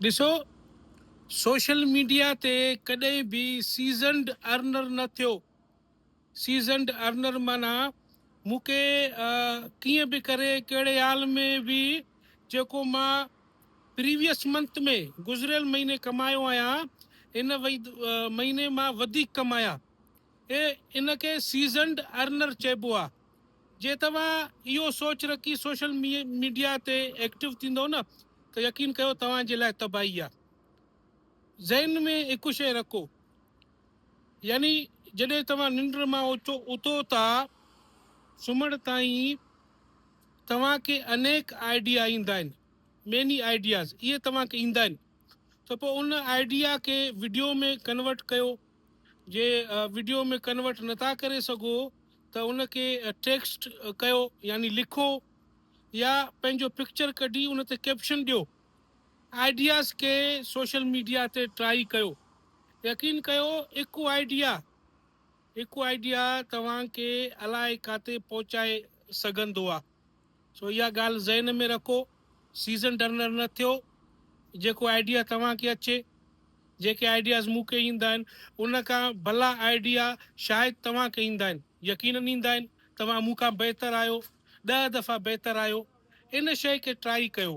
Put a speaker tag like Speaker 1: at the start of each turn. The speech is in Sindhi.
Speaker 1: ڏسو سوشل ميڊيا تي ڪڏهن به سيزنڊ ارنر نه ٿيو. سيزنڊ ارنر معنيٰ مون کي ڪيئن به ڪري ڪهڙي حال ۾ به جيڪو مان پريويس منٿ ۾ گذريل مهيني ڪمايو آهيان ان مهيني مان وڌيڪ ڪمايان اي ان کي سيزنڊ ارنر چئبو آهي. جي توهان اهو سوچ رکي سوشل ميڊيا تي ايڪٽو ٿيندو نه ته يقين ڪيو توهان جي لاء تباهي آ. ذهن ۾ هڪ شيء رکو يعني جڏهن توهان ننڊ مان اٿو ٿا سمهڻ تائين توهان کي انيڪ آئيڊيا ايندا آهن ميني آئيڊياز اهي توهان کي ايندا آهن ته پوء ان آئيڊيا کي وڊيو ۾ ڪنورٽ ڪيو جي وڊيو ۾ ڪنورٽ نٿا ڪري سگهو ته ان کي ٽيڪسٽ ڪيو يعني لکو يا پنهنجو پڪچر ڪڍي ان تي ڪيپشن ڏيو آئيڊياز کي سوشل ميڊيا تي ٽرائي ڪيو يقين ڪيو هڪ آئيڊيا هڪ آئيڊيا توهان کي الائي ڪاتي پهچائي سگهندو آ سو اها ڳالهه ذهن ۾ رکو سيزن ڊرنر نه ٿيو جيڪو آئيڊيا توهان کي اچي جيڪي آئيڊياز مون کي ايندا آهن ان کان ڀلا آئيڊيا شايد توهان کي ايندا آهن يقينن ايندا آهن توهان مون کان بهتر آهيو ڏهه دفعا بهتر آهيو ان شيء کي ٽرائي ڪيو.